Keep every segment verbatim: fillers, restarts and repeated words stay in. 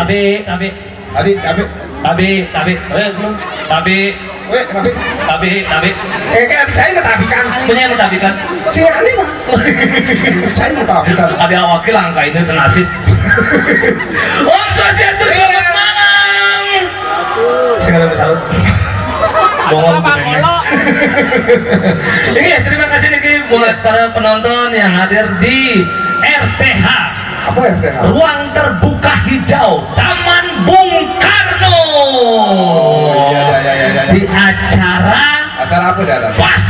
Tabi, tabi. Adi, tabi. Tabi, tabi. Eh, belum. Tabi. Weh, tabi. Tabi, tabi. Eh, kan adi saya matabikan. Punya matabikan. Si Ani, Pak. Saya matabikan. Ada awakil angka ini tenasib. Om Swastiastu, selamat malam. Segala salut. Bongol. Ini ya, terima kasih nih buat para penonton yang hadir di R T H. Apa R T H? Ruang terbuka hijau Taman Bung Karno. Oh, iya, iya, iya, iya, iya. Di acara Acara apa, Dara? Pas.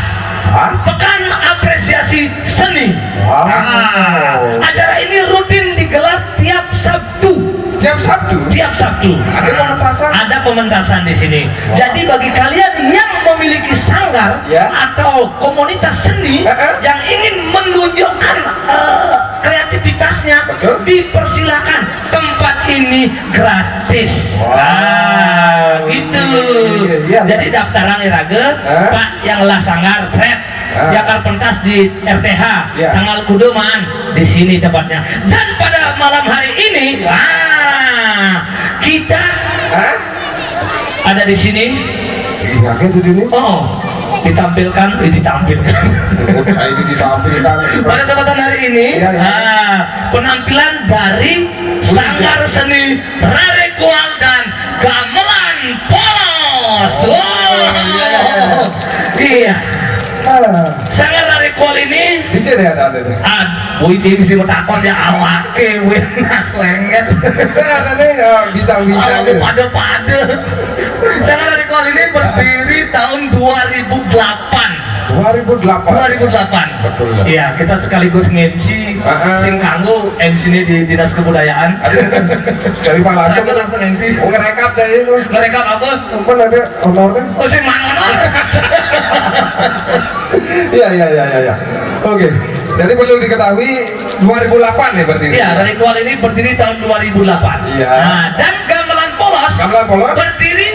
Pas? Pekan Apresiasi Seni. Wow. Ah, acara ini rutin digelar tiap Sabtu. Tiap Sabtu? Tiap Sabtu. Ada pementasan? Ada pementasan di sini. Wow. Jadi bagi kalian yang memiliki sanggar, ya, atau komunitas seni, heeh, yang ingin menunjukkan, eh, kreativitasnya, betul, dipersilakan. Tempat ini gratis. Wow. Nah, gitu. Iya, iya, iya. Jadi daftaran iraga, hah? Pak, yang lah sanggar, Fred. Ah. Yang pentas di R T H, ya, tanggal kudu maan di sini tempatnya. Dan pada malam hari ini, ah, kita, hah? Ada di sini. Iya, kan itu ini. Oh, ditampilkan, eh, ditampilkan. Oh, saya ini ditampilkan. Pada kesempatan hari ini, iya, iya, ah, penampilan dari Sanggar Seni Rarekual dan Gamelan Polos. Oh, wow. Iya. Iya. Ah. Sanggar Rarekual ini, D J deh, ada, ada. Ah, wih, Jim sih mau takon ya, awake, wih, nas lenget. Saya ada nih, eh, bincang-bincang. Kalau nih pada-pada. Sanggar Rarekual ini berdiri tahun dua ribu delapan. Dua ribu delapan. Dua ribu delapan. Betul, ya. Iya, kita sekaligus nge-M C, ah, ah, sing kanggo M C ini di Dinas Kebudayaan. Ada, cari Pak langsung. Aku langsung M C. Oh, ngerekap saya itu. Ngerekap apa? Apa ada honor kan? Oh, sing mana honor? Iya, iya, iya, iya, iya. Oke. Jadi perlu diketahui dua ribu delapan ya berdiri. Iya, Rarekual ini berdiri tahun dua ribu delapan. Iya. Nah, dan Gamelan Polos, Gamelan Polos, berdiri,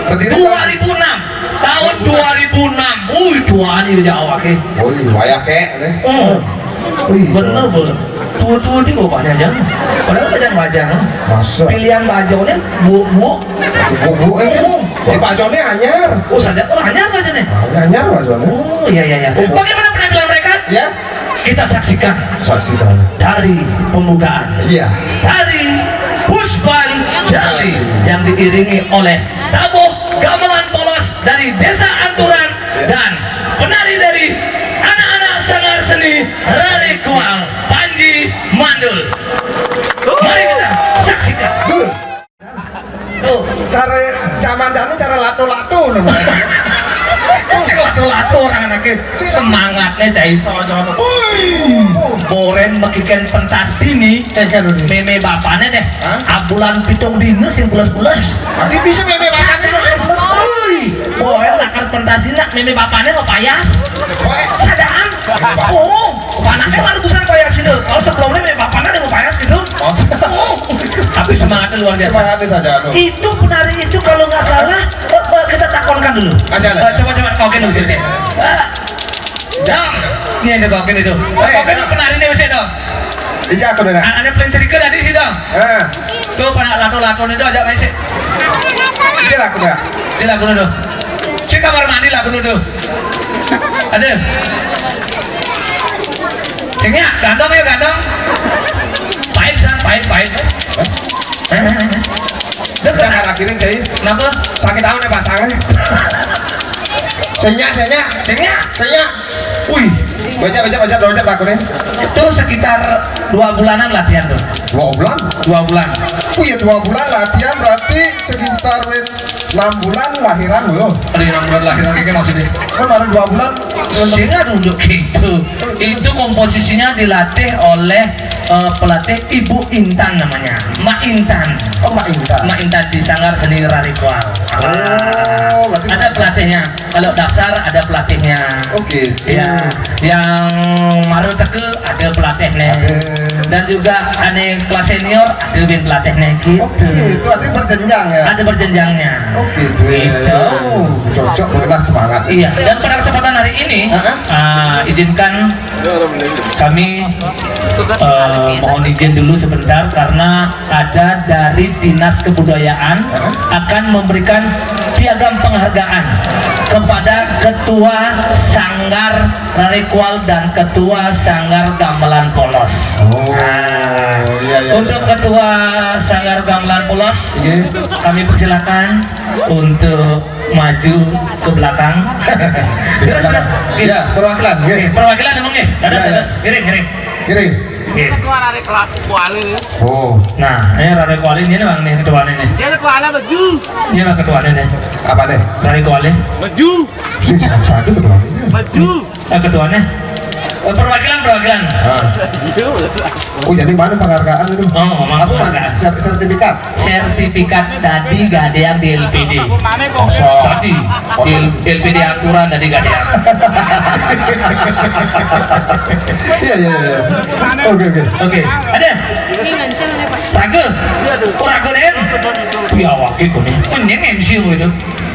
berdiri tahun dua ribu enam. Tahun dua ribu enam. Wih, tuaan itu jauh, oke. Oh, iya, wayah kek, nih. Hmm. Wih, bener, bener. Tua-tua di bapaknya aja. Padahal bajang-bajang. Masa? Pilihan bajone buuk-buuk. Buuk-buuk, eh, kan? Hmm. Jadi bajone anyar. Oh, saja. Oh, anyar bajone. Anyar bajone. Oh, iya, iya, iya. Oh, bagaimana penampilan mereka? Ya. Kita saksikan. Saksikan. Tari pembukaan. Iya. Tari Puspan Jali yang diiringi oleh tabuh gamelan polos dari Desa Anturan, iya, dan penari dari anak-anak Sanggar Seni Rarekual, Panji Mandul. Mari kita saksikan. Dul. Tuh, cara zaman jani cara lato-lato lho. Cek lato-lato orang anaknya semangatnya cai. Wih, Boren mekiken pentas dini. Cek kan ini. Meme bapaknya deh. Hah? Abulan pitung dina sing belas-belas. Tapi bisa meme bapaknya sing belas-belas. Wih, Boren lakar pentas dini, meme bapaknya mau payas. Wah. Sadaan. Oh, anaknya kan bukan payas itu. Kalau sebelumnya meme bapaknya ada mau payas gitu. Oh. Oh. Tapi semangatnya luar biasa. Semangatnya saja, anu. Itu penari itu kalau nggak salah, eh, eh, kita takonkan dulu. Ada, ada. Eh, coba, coba, kokin dulu sini. Eh, Jam. Ini ada kokin itu. Eh, kokin eh, penari ini mesti dong. Iya, aku udah. A-, ada pelincerika tadi sih dong. Eh. Tuh, pada lato-lato itu aja masih. Iya, aku udah. Sila aku dulu. Si kamar mandi lah aku dulu. Ada. Sini ya, gandong ya, gandong. Pahit, San, pahit, pahit. Hah? Udah, jangan akhirin, Cai. Kenapa? Sakit amat ya pasangnya. Senya, senya. Senya. Senya. Wih. Baca, baca, baca, baca, takutnya. Itu sekitar dua bulanan latihan tuh. Dua bulan? Dua bulan. Oh iya, dua bulan latihan berarti sekitar, wait, enam bulan lahiran loh. Ada enam bulan lahiran kayak maksudnya. Kan baru dua bulan. Sehingga duduk gitu. Itu komposisinya dilatih oleh, eh, pelatih Ibu Intan namanya. Mak Intan. Oh, Mak Intan. Mak Intan di Sanggar Seni Rarikual. Oh, berarti ada pelatihnya. Kalau dasar ada pelatihnya. Oke. Ya, yang maru teke ada pelatihnya. Ada. Dan juga ane kelas senior ada bin pelatihnya gitu. Oke, itu artinya berjenjang ya? Ada berjenjangnya. Oke, gitu. Gitu. Cocok, benar semangat. Iya, dan pada kesempatan hari ini, heeh, ah, izinkan kami, eh, mohon izin dulu sebentar karena ada dari Dinas Kebudayaan akan memberikan piagam penghargaan kepada Ketua Sanggar Rarekual dan Ketua Sanggar Gamelan Polos. Oh, iya, iya, untuk iya. Ketua Sanggar Gamelan Polos, iya, kami persilakan untuk maju ke belakang. Terus, terus, iya, perwakilan, iya. Oke, perwakilan emang, ya? Terus, iya, iya, terus, kiring, kiring. Kiring. Oke. Ketua Rarekual ini. Oh. Nah, ini Rarekual ini, ini bang nih ketuanya nih. Dia ketuanya maju. Ini bang ketuanya nih. Apa nih? Rarekual ini. Maju. Ini satu ketuanya. Maju. Eh, ketuanya. Eh, perwakilan, perwakilan. Ah. Oh, jadi mana penghargaan itu? Oh, mana penghargaan? Ser-, sertifikat. Sertifikat dadi gadéan di L P D. Masa? Dadi di L P D aturan dadi gadéan. Iya, iya, iya. Oke, oke. Oke, ada? Raga. Oh, raga, Den. Ya, wakil tuh nih. Mending M C gitu.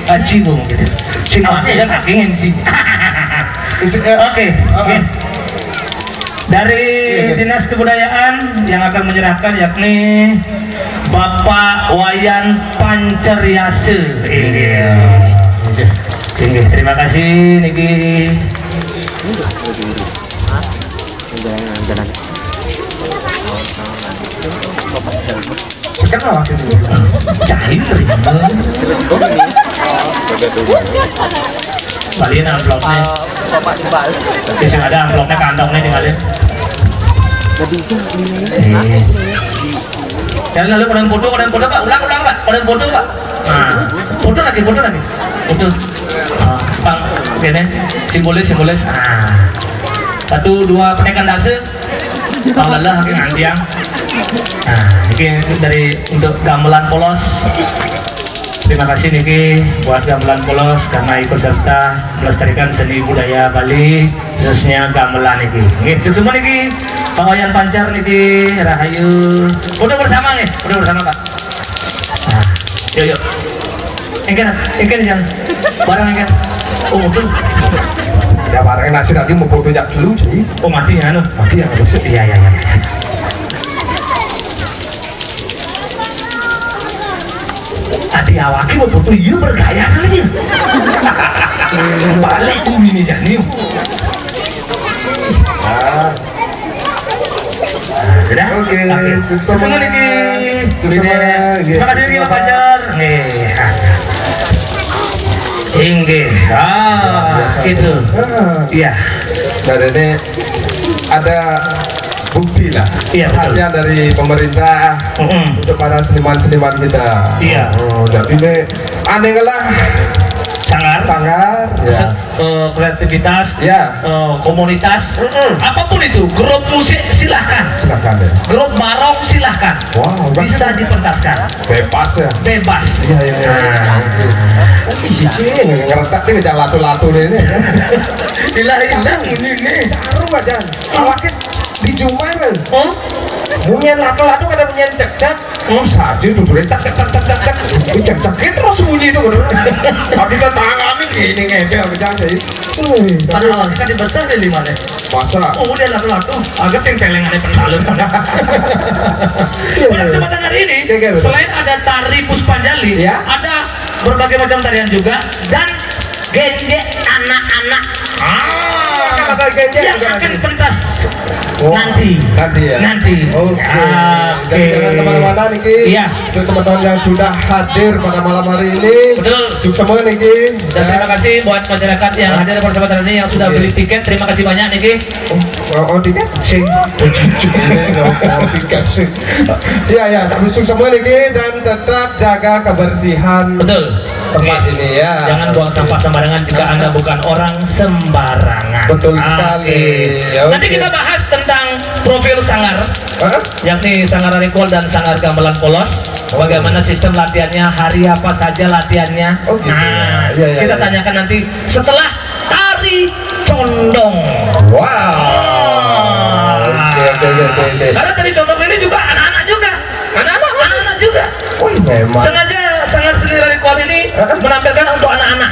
Haji tuh gitu. Sing pakai ya, pakai M C. Oke, oke. Dari Dinas Kebudayaan yang akan menyerahkan yakni Bapak Wayan Panceriase. Iya. Oke. Oke, terima kasih niki. Sekarang waktu itu. Cair. Balikin amplopnya. Bapak Iqbal. Di sini ada amplopnya, kantongnya tinggalin. Jadi jangan ini. Iya. Dan lalu pada foto, pada foto, Pak. Ulang, ulang, Pak. Pada foto, Pak. Nah, foto lagi, foto lagi. Foto. Nah, Pak, gini. Simbolis, simbolis. Nah. Satu, dua, penekan dasa. Bang lelah, oke, ngantiang. Nah, oke, dari, untuk gamelan polos. Terima kasih niki buat gamelan polos karena ikut serta melestarikan seni budaya Bali, khususnya gamelan niki. Nggih, sukses niki Pak Wayan Pancar niki, rahayu. Foto bersama nggih, foto bersama, Pak. Nah, yuk, yuk. Engken, engken, Jang. Bareng engken. Oh, betul. Ya, bareng nasi tadi mau foto jak dulu, jadi. Oh, mati ya, anu. Mati ya, nggak bisa. Iya, iya, iya. Adi awake mau foto, iya bergaya kali ya. Balik bumi nih, Jang, nih. Ah. Sudah? Oke, sukses. Sukses niki. Sukses, nggih. Terima kasih niki, Pak Fajar. Nggih. Inggih. Ah, luar biasa. Itu. Ah. Iya. Dan ini ada bukti lah. Iya, betul. Perhatian dari pemerintah, mm-mm, untuk para seniman-seniman kita. Iya. Oh, jadi ini aneh lah. Sanggar. Sanggar, ya. Se-, eh, kreativitas, ya, eh, komunitas, mm-mm, apapun itu, grup musik silahkan. Silahkan, ya. Grup barong silahkan. Wah, bisa dipentaskan. Bebas, ya? Bebas. Iya, iya, iya. Nah. Ih, si Cing, ngeretak nih, jangan latu-latu deh ini. Ilah, ilah, bunyi nih. Saru aja. Awaknya di Jumangan. Hmm? Bunyian latu-latu, kada bunyian cek-cek. Hmm? Saja tuh, tuh, tak, tak, tak, tak, tak, tak. Ini cek-cek terus bunyi itu, bener. Tapi kan tangan ini gini, ngepel, kita aja. Wih, tapi padahal kan dibesar dari mana? Masa? Oh, dia latu-latu. Agak sing telengannya pernah. Iya, pada, iya, kesempatan hari ini, iya, iya, betul, selain ada tari Puspanjali, ya, ada berbagai macam tarian juga, dan genjek anak-anak. Ah, ada genjek yang juga akan nanti pentas. Oh, nanti. Nanti ya? Nanti. Oke. Ah, oke. Jadi jangan kemana-mana niki. Iya. Untuk semeton yang sudah hadir pada malam hari ini. Betul. Sukses semua niki. Dan, ya, terima kasih buat masyarakat yang, ya, hadir pada kesempatan ini yang sudah, iya, beli tiket. Terima kasih banyak niki. Oh, oh, oh, tiket? Sing. Ini, oh, oh, tiket sih. Ya, ya, tapi sukses semua niki dan tetap jaga kebersihan. Betul. Tempat, oke, ini ya. Jangan buang sampah sembarangan jika, nah, Anda bukan orang sembarangan. Betul sekali. Oke. Ya, nanti, oke, kita bahas tentang profil sanggar, hah? Yakni Sanggar Rarekual dan Sanggar Gamelan Polos. Oh, gitu. Bagaimana sistem latihannya, hari apa saja latihannya. Oh, gitu. Nah, ya, ya, kita, ya, ya, tanyakan nanti setelah tari condong. Wow. Ah. Oke, oke, oke, oke, oke. Karena tari condong ini juga anak-anak juga. Anak-anak, Mas? Anak-anak juga. Wih, memang. Sengaja Sanggar Seni Rarekual ini, heeh, menampilkan untuk anak-anak.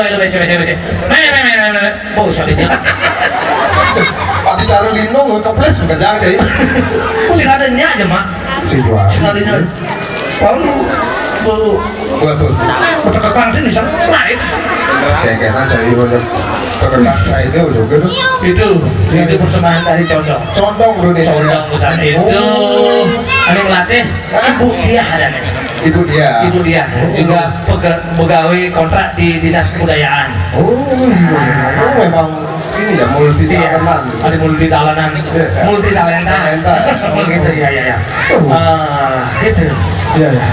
halo, halo, bese, bese, bese. Meh, meh, meh, meh, meh. Oh, sakitnya. Pati cara lindung, keples, bukan jangan, ya. Sing ada nyak aja, Mak. Sing jual. Sing ada nyak. Tahu, Bu. Buat, Bu. Udah kekang sini, lain. Kayak, kayak aja, iya, bener. Terkenal saya ini udah gitu. Itu, itu persembahan dari Condong. Condong dulu nih, Condong, saya. Bukan itu. Oh. Anu melatih, Ibu Diah ada nih. Ibu Diah. Ibu Diah. Oh. Juga pega-, pegawai kontrak di Dinas Kebudayaan. Oh, iya. Oh, memang ini ya, multi talentan. Iya, ada multi talentan. Iya. Multi talenta. Talenta. Oh, gitu, iya, iya, iya. Oh. Ah, gitu. Iya, iya.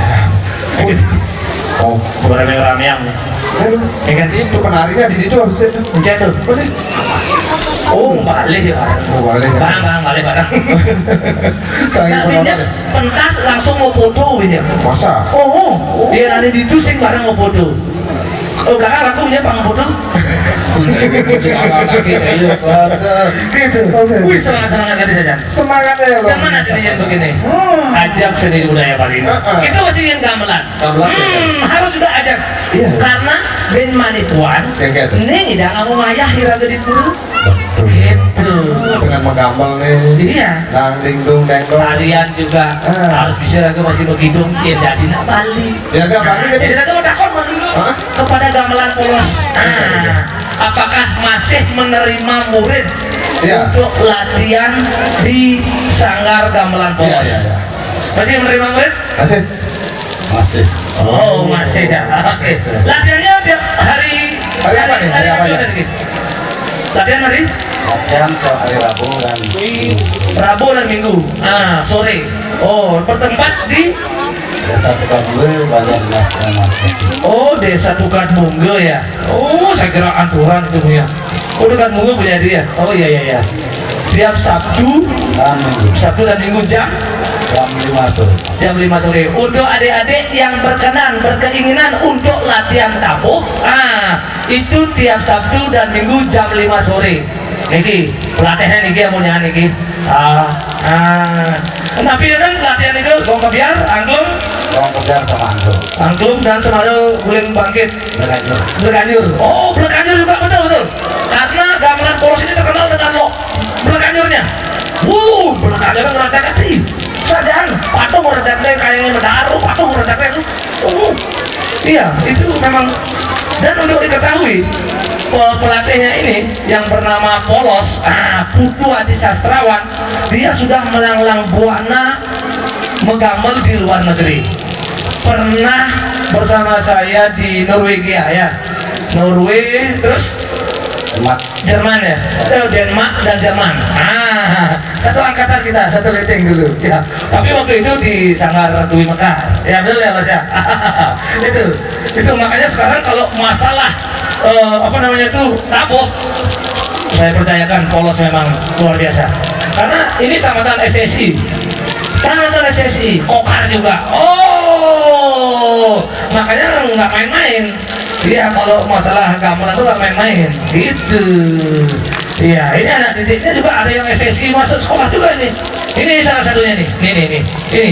Wih. Oh, rame-ramean nih. Aduh. Ya kan? Itu penarinya di situ habis itu. Encen tuh. Apa nih? Oh, balik ya. Oh, balik ya. Barang, barang, balik barang. Saya nah, penonton Winda ya? Pentas langsung mau foto, Winda. Masa? Oh, oh. Dia nanti di itu sing bareng mau foto. Oh, belakang aku punya pang foto. Saya punya anak lagi, saya. Waduh. Gitu. Oke. Wih, semangat, semangat tadi saja. Semangatnya ya, Bang. Yang mana seninya begini? Hmm. Ajak seni budaya Bali. Heeh. Itu masih yang gamelan. Gamelan, ya, hmm, harus juga ajak. Iya. Karena band manipuan, ya, gitu. Nih, tidak kamu ngayah, ira gedit dulu. Betul. Gitu. Dengan menggambel nih. Iya. Dang ding dung deng dong. Tarian juga, ah, harus bisa lagu masih begitu. Ya, jadi nak Bali. Ya, nggak Bali, kan? Jadi, nanti mau takut, Bang. Hah? Kepada gamelan polos. Iya, iya. Nah, apakah masih menerima murid, iya, untuk latihan di Sanggar Gamelan Polos? Iya, iya, iya. Masih menerima murid? Masih. Masih. Oh, masih ya. Oke. Masih. Latihannya tiap hari, hari apa nih? Hari apa ya? Latihan hari? Latihan setiap hari Rabu dan Minggu. Rabu dan Minggu. Ah, sore. Oh, bertempat di Desa Tukadbunge, Banjar Dinas Informasi. Oh, Desa Tukadbunge ya. Oh, saya kira aturan itu punya. Oh, Tukadbunge punya dia. Oh, iya, iya, iya. Tiap Sabtu dan Minggu. Sabtu dan Minggu jam? Jam lima sore. Jam lima sore. Untuk adik-adik yang berkenan, berkeinginan untuk latihan tabuh, ah, itu tiap Sabtu dan Minggu jam lima sore. Niki, pelatihnya niki, amunnya niki. Ah, ah. Tapi ya kan, latihan itu, Gong Kebyar, Angklung. Gong Kebyar sama Angklung. Angklung dan Semara Guling Bangkit. Bleganjur. Bleganjur. Oh, Bleganjur juga, betul, betul. Karena gamelan polos ini terkenal dengan lo bleganjurnya. Wuh, bleganjurnya ngeranjak hati. Sajaan, patung ngeranjak teh, kayaknya medaru, patung ngeranjak teh. Uh, iya, itu memang. Dan untuk diketahui, pe-, pelatihnya ini yang bernama Polos, ah, Putu Adi Sastrawan, dia sudah melanglang buana megamel di luar negeri. Pernah bersama saya di Norwegia, ya. Norway, terus Jerman ya, eh, Denmark dan Jerman. Ah, satu angkatan kita, satu leteng dulu. Ya, tapi waktu itu di Sanggar Dwi Mekar. Ya, betul ya, Los ya. Itu, itu makanya sekarang kalau masalah, eh, apa namanya itu, tabuh, saya percayakan Polos memang luar biasa. Karena ini tamatan S S I, tamatan S S I, kokar juga. Oh, makanya nggak main-main. Iya, kalau masalah gamelan tuh nggak main-main gitu. Iya, ini anak didiknya juga ada yang S S I masuk sekolah juga ini. Ini salah satunya nih, nih, nih, nih. Ini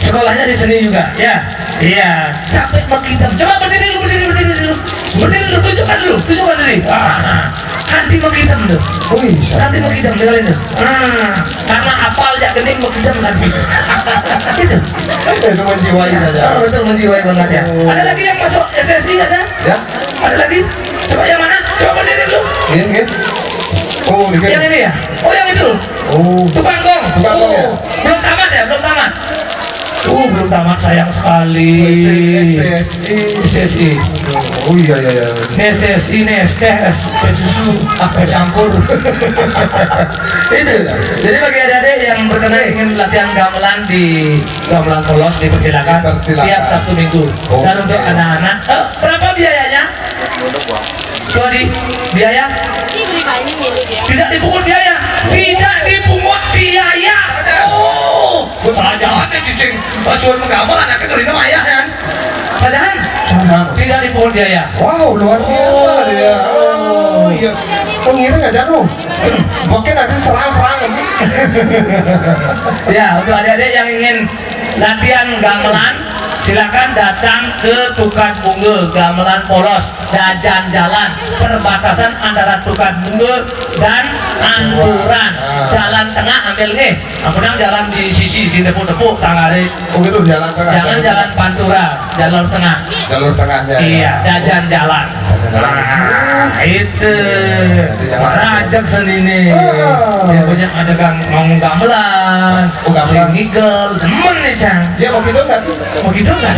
sekolahnya di seni juga, ya. Iya, sampai mengidam. Coba berdiri lu, berdiri, berdiri dulu. Berdiri lu, tunjukkan dulu, tunjukkan diri. Ah, nanti mengidam tuh. Wih, nanti mengidam, dengerin tuh. Ah, karena apal ya, gending mengidam nanti. Gitu. Itu menjiwai saja. Oh, betul, menjiwai banget ya. Oh. Ada lagi yang masuk S S I, ada? Ya. Ada lagi? Coba yang mana? Coba berdiri dulu. Iya, iya. Oh, ini. Yang ini ya? Oh, yang itu. Oh. Tukang gong. Tukang gong, ya? Oh, belum tamat ya? Belum tamat. Oh, belum tamat, sayang sekali. S T S I. S T S I. Oh, iya, iya, iya. Ini S T S I, ini S T, S, S susu, apa campur. Itu. Jadi bagi adik-adik yang berkenan ingin latihan gamelan di Gamelan Polos, dipersilakan. Dipersilakan. Tiap Sabtu Minggu. Oke. Dan untuk anak-anak, eh, berapa biayanya? Tuh, Di, biaya? Ini beli kainnya milih ya. Tidak dipungut biaya. Tidak dipungut biaya. Oh, saja ada cicing. Pas suruh menggambar, anaknya kerina ayah kan. Saja kan? Tidak dipungut biaya. Wow, luar biasa dia. Oh, iya. Pengiring aja tuh. Oke, nanti serang-serang sih. Ya, untuk adik-adik yang ingin latihan gamelan, silakan datang ke Tukad Bunge, Gamelan Polos, Dajan Jalan, perbatasan antara Tukad Bunge dan Anturan. Ah. Jalan tengah ambil nih. Ampun, jalan di sisi, sini tepuk-tepuk, sangare. Oh gitu, jalan tengah. Jangan jalan pantura, jalur tengah. Jalur tengahnya. Iya, ya. Dajan jalan. Dajan jalan. Nah, itu. Itu jalan. Rajak seni nih. Heeh. Dia punya ajakan ngomong gamelan. Oh, gamelan. Sing ngigel, demen nih, Cang. Dia mau gitu nggak tuh? Mau gitu nggak?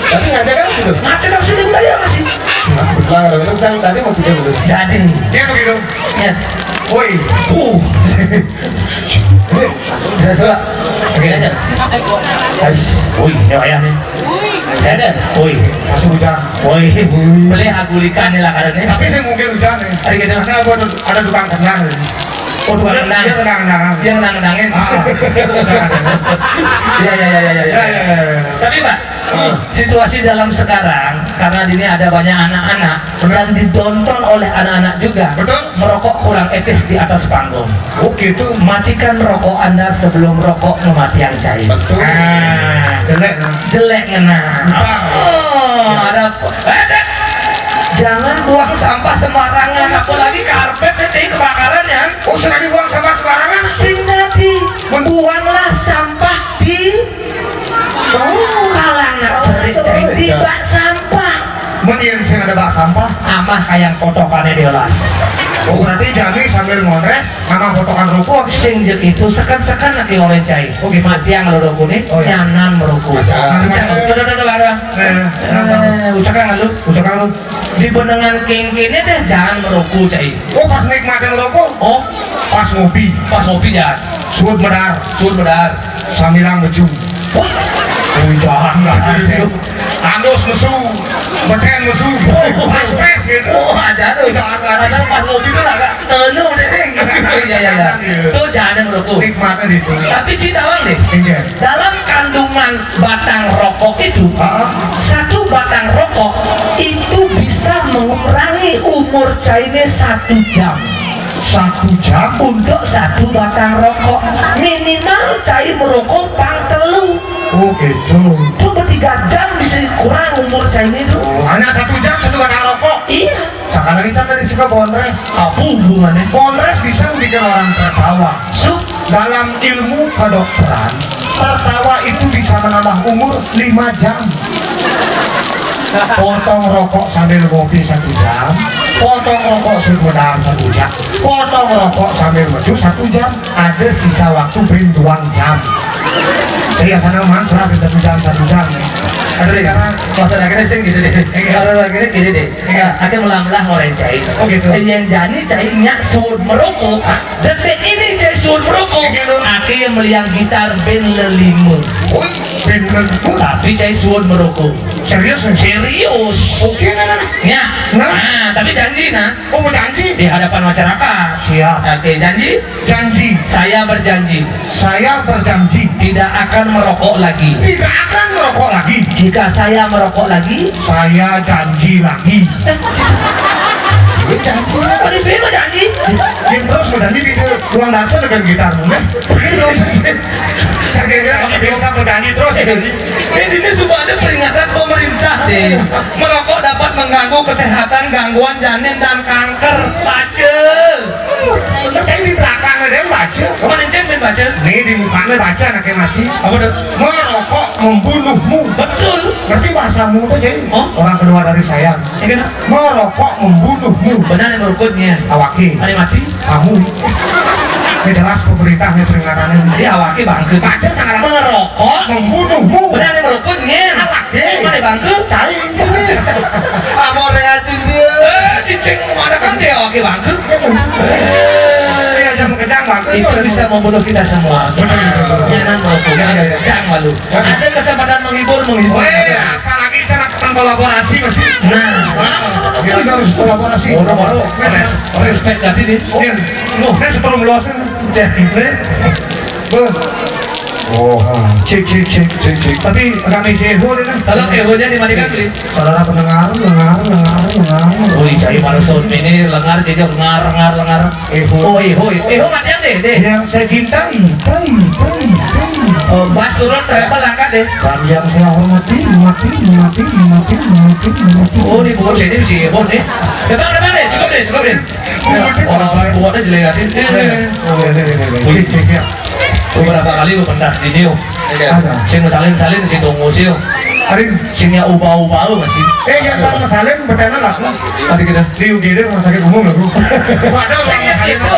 Tapi ngajak kan situ? Ngajak kan sini, enggak ya, masih? Nah, kebetulan kalau gitu, Cang, tadi mau gitu dulu. Jadi. Dia mau gitu. Ya. Woi. Uh. Ini, saya suka. Oke, aja. Guys, woi, ini ayah nih. Ada. Woi. Masuk hujan. Woi. Beli agulikan nih lah karena ini. Tapi saya mungkin hujan nih. Hari kita. Karena aku ada, ada tukang tenang nih. Oh, tukang tenang. Dia tenang-tenang. Dia tenang-tenangin. Ah. Ya, ya, ya, ya, ya. Ya, ya, ya, ya. Tapi, Pak, hmm, situasi dalam sekarang, karena di ini ada banyak anak-anak, betul, dan ditonton oleh anak-anak juga. Betul. Merokok kurang etis di atas panggung. Oh, gitu. Matikan rokok Anda sebelum rokok mematikan cai. Betul. Ah. Jelek, nah. Jelek ngena. Lupa. Oh, ya, ada apa? Eh, Dek. Jangan buang sampah sembarangan, apalagi karpet, Dek, cai kebakaran ya. Oh, sudah dibuang sampah sembarangan? Sing tadi, buanglah sampah di Oh, kalang nak cerik cai di bak sampah. Mending sing ada bak sampah. Amah kayang potokannya diolas. Oh, berarti jani sambil ngonres, amah potokan ruko. Sing jek itu sekan-sekan lagi ngoren cai. Oh, gitu. Mati yang lo kuning, oh, iya, nyanan meruku. Aja. Udah, udah, udah, udah, udah. Eh, eh, ucakan lu. Ucakan lu. Di benengan kengkene deh, jangan meruku cai. Oh, pas nikmatin rokok? Oh. Pas ngopi. Pas ngopi ya. Suut medar. Suut medar. Samilang meju. Wah. Wih, jangan, jangan. Andus mesu. Beten mesu. Oh, pas pres gitu. Oh, aja tuh. Jangan, jangan. Padahal pas ngopi tuh agak tenu deh, sing. Iya, iya, iya. Iya. Tuh jangan meruku. Nikmatnya di itu. Tapi cerita orang deh. Iya. Dalam kandungan batang rokok itu, ah, satu batang rokok itu bisa mengurangi umur caine satu jam. Satu jam? Untuk satu batang rokok. Minimal cai merokok pang telu. Oh, gitu. Itu bertiga jam bisa kurang umur caine itu. Oh, hanya satu jam satu batang rokok? Iya. Sekarang kita tadi suka bonres. Apa hubungannya? Bonres bisa bikin orang tertawa. Su, dalam ilmu kedokteran, tertawa itu bisa menambah umur lima jam. Potong rokok sambil ngopi satu jam, potong rokok sebentar satu jam, potong rokok sambil metu satu jam, ada sisa waktu brin dua jam. Saya sana mas, satu jam, satu jam. Asik. Maksud akhirnya sing gitu deh. Iya. Maksud akhirnya gini deh. Iya. Nah, akhirnya melah-melah orang cai. Oh, gitu. Eh, yang jani cai nyak suud merokok. Hah? Detik ini cai suud merokok. Iya, gitu. Akhirnya meliang gitar band lelima. Wih, band lelima. Tapi cai suud merokok. Serius? Serius. Oke, nah, nah, nah. Ya. Nah. Nah, tapi janji, nah. Oh, mau janji? Di hadapan masyarakat. Siap. Oke, janji? Janji. Saya berjanji. Saya berjanji. Tidak akan merokok lagi. Tidak akan merokok lagi. Jika saya merokok lagi, saya janji lagi. Ini janji. Apa di sini janji? Yang terus berjanji di ruang dasar dengan gitarmu, ya? Terus. Saya kira biasa berjanji terus. Ini, ini semua ada peringatan pemerintah. Iya. Merokok dapat mengganggu kesehatan, gangguan janin, dan kanker. Baca. Saya di belakang ada yang baca. Apa nih, Cen, baca? Nih, di mukanya baca anaknya masih. Apa tuh? Merokok membunuhmu. Betul. Ngerti bahasamu tuh, Cen? Oh? Orang kedua dari saya. Ini kan? Merokok membunuhmu. Benar yang merokoknya. Awaki. Ada mati? Kamu. Ini jelas pemerintahnya peringatannya. Jadi awaki bangkrut. Baca salah. Merokok membunuhmu. Benar yang merokoknya. Awaki. Mana bangkrut? Cai. Amor dengan cinta. Eh, cicing mana kan cewek bangkrut. Iya, jangan kejang, Bang. Itu bisa membunuh kita semua. Betul, betul, betul. Jangan mau punya, iya, iya, iya, jangan malu. Ada kesempatan menghibur, menghibur. Oh, iya, apalagi cara kolaborasi masih. Nah. Wah, kita harus kolaborasi. Oh, kolaborasi. Res-, respect tadi nih. Iya. Loh, ini sebelum luasnya. Cek, nih. Beuh. Oh, ah. Cek, cek, cek, cek, cek. Tapi kami si Eho nih, nah. Kalau Eho-nya dimatikan, beli. Saudara pendengar, dengar, dengar, dengar. Wih, saya malah sound ini lengar, jadi lengar, lengar, lengar. Eho. Oh, Eho, Eho. Eho matian deh, deh. Yang saya cintai, tai, tai, tai. Oh, bass turun, treble angkat deh. Dan yang saya hormati, mati, mati, mati, mati, mati. Oh, ini bukan sini si Eho nih. Depan, depan deh, cukup deh, cukup deh. Orang buatnya jelek hati. Ini, ini, ini. Oh, ini, ini, ini. Cek, cek, ya. Beberapa kali lu pentas di Nio. Iya. Ada. Sing salin-salin si tunggu sih. Arin. Sing ya ubah-ubah masih. Eh, yang tak masalin berkenan lah. Tadi kita. Di U G D rumah sakit umum lah, Bu. Waduh, sing ya itu.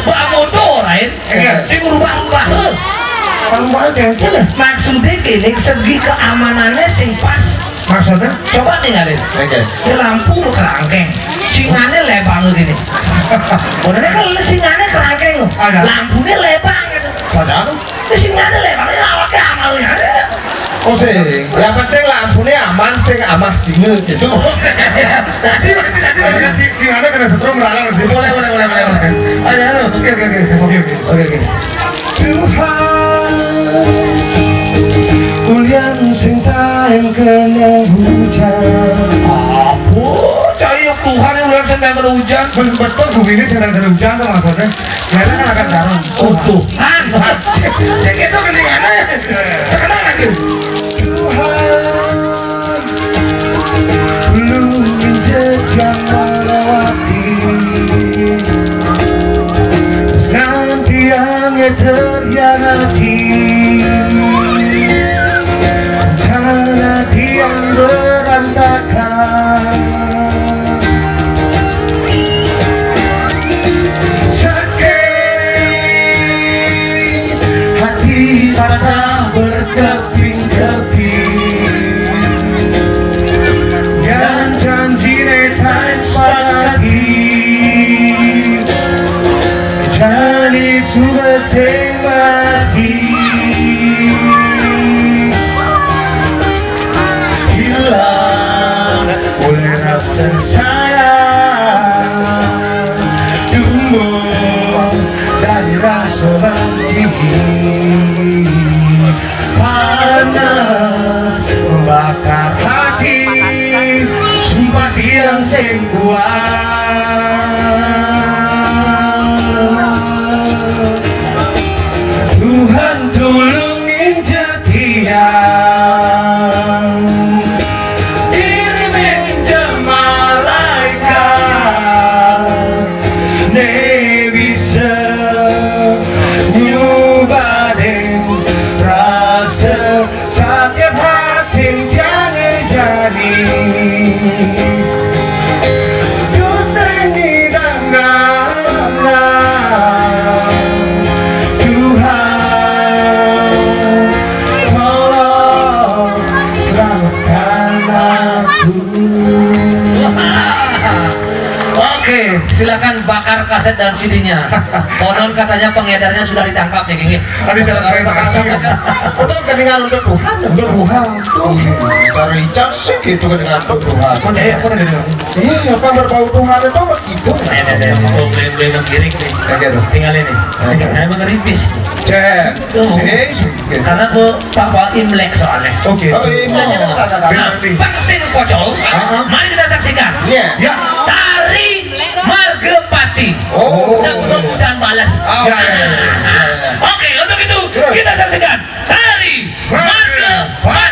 Buat motor lain. Iya. Sing berubah-ubah. Kalau mau jengkel ya? Maksudnya gini, segi keamanannya sing pas. Maksudnya? Coba tinggalin. Oke. Ini lampu lu kerangkeng. Singane lebang gini. Udah kan singane kerangkeng lu. Ada. Lampunya lebang gitu. Padahal. Ini singane lebang, ini awaknya amalnya. Oh, sing. Yang penting lampunya aman, sing amah singa gitu. Sing, sing, sing, sing, sing, ada kena setrum, meralang sih. Boleh, boleh, boleh, boleh, boleh. Ada, ada. Oke, oke, oke. Oke, oke. Oke, oke. Tuhan, ulian sing taen kena hujan. Apa? Cai Tuhan yang ulian sing taen kena hujan. Betul, bumi ini sing taen kena hujan tuh maksudnya. Karena kan agak dalam. Oh, Tuhan. Saya kira ketinggalan. Sekarang lagi. Tuhan, ulun menjejak melewati. Nanti yang terhianati. Rencana tiang berantakan. Sakit hati patah berkeping-keping. Dan janji netan sepakati. Jani sudah sing mati. Hilang oleh rasa sayang. Tumbuh dari rasa benci. Panas membakar hati. Sumpah tiang sing kuat. Tuhan tulung injak tiang. Kirim injak malaikat. Ne bisa nyubahin rasa sakit hati jangan jadi. Dosa ini dan Tuhan, tolong selamat. Oke, silakan bakar kaset dan C D-nya. Konon katanya pengedarnya sudah ditangkap nih, gini. Ada jalan raya makasih. Itu keningan untuk Tuhan. Untuk Tuhan. Dari icang sih gitu keningan untuk Tuhan. Percaya apa ada di dalam? Iya, apa berbau Tuhan itu begitu. Ada, ada, ada. Oh, boleh, boleh menggiring nih. Oke, tuh. Tinggal ini. Saya mengeripis. Cek. Sini, sini. Karena aku papa Imlek soalnya. Oke. Oh, ini aja dong, kakak. Nah, vaksin pocol. Ah, ah. Mari kita saksikan. Iya. Ya. Tari Margepati. Oh. Sebelum hujan balas. Oh, Ya, ya, ya, ya. Oke, untuk itu Terus. Kita saksikan tari Margepati.